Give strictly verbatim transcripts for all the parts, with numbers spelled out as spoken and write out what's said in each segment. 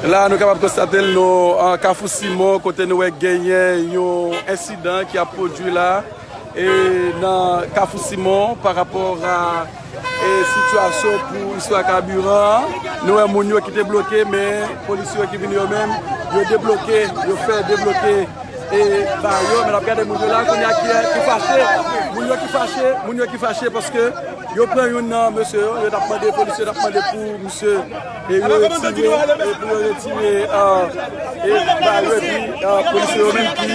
La, nou kapab konstate l, nou an Kafou Simon, kote nou wè genyen yon ensidan ki ap pwodui la, e nan Kafou Simon, pa rapò a, e sitiyasyon pou istwa kabiran an, nou wè moun yo ki te bloke, men polisye yo ki vini yo menm, yo debloke, yo fè debloke e ba yo, men n ap gade moun yo la kounye a ki, ki fache, moun yo ki fache, moun yo ki fache paske yo pran youn nan mesye yo, yo t ap mande, polisye yo t ap mande pou misye e retire, e pou yo retire, ah, e ba yo, epi, ah, polisye yo menm ki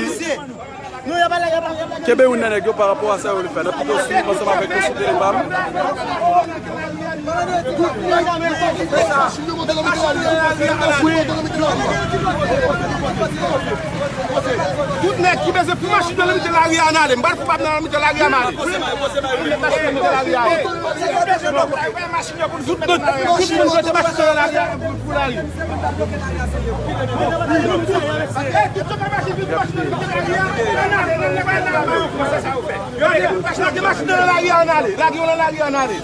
kenbe youn nan nèg yo pa rapò a sa yo vle fè. N ap kite w swiv ansanm avèk nou sou tele pa m. Tout nèg ki bezwen pou machin nan mitan lari a, ann ale. M pral fè pa m nan mitan lari a, m ale. Tout nèg, tout moun ki te machin nan lari a pou, pou lari. Lage machin nan lari a, ann ale. Lage yo nan lari a, ann ale.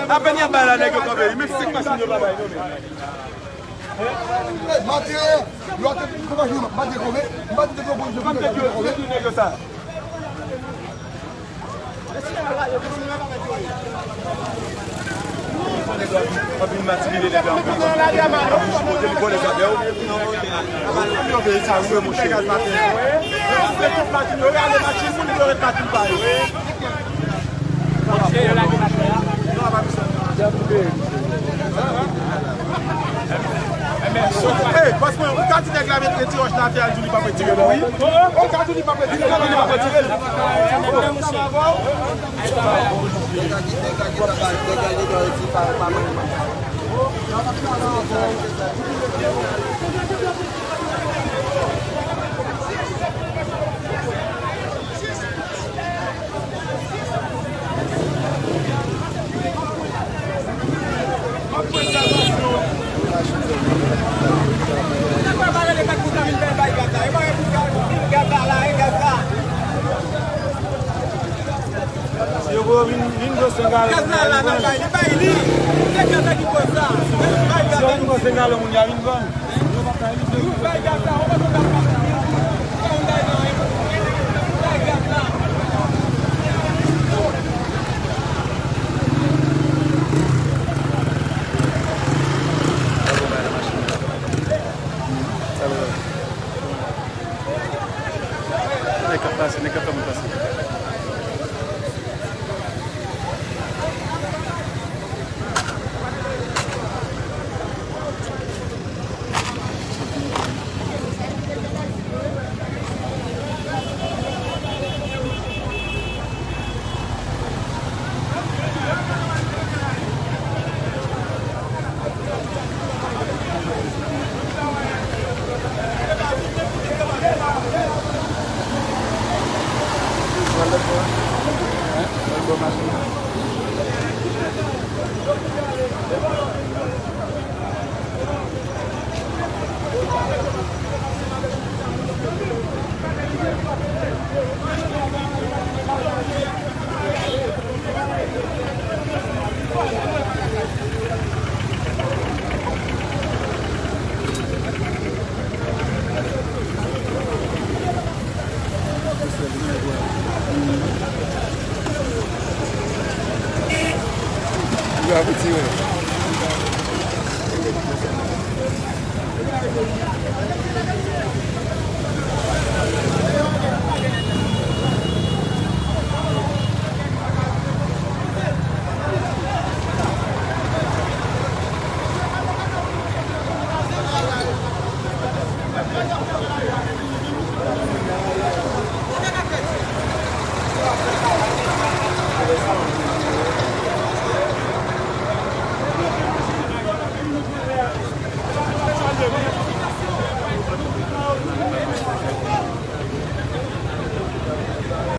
Apèn y ap bay la, nèg yo kanpe. Menm senk machin yo pa bay, non, men. Maten, yo te fè machin yo, maten kòbe, maten te fè opozisyon pou nèg yo kòbe. Ey, paske ou ka di nèg la met ti wòch nan atè a, l di li p ap retire l, wi. Ou ka di li p ap retire l, li p ap retire l. Si yo pou yo vin, vin pran senk a, gaz la la nan bay li, bay li. Se gaz la ki koz sa. Bay gaz la. Si yo vin pran senk a, moun ya vin pran. Nèg k ap pase, nèg k ap fè moun pase.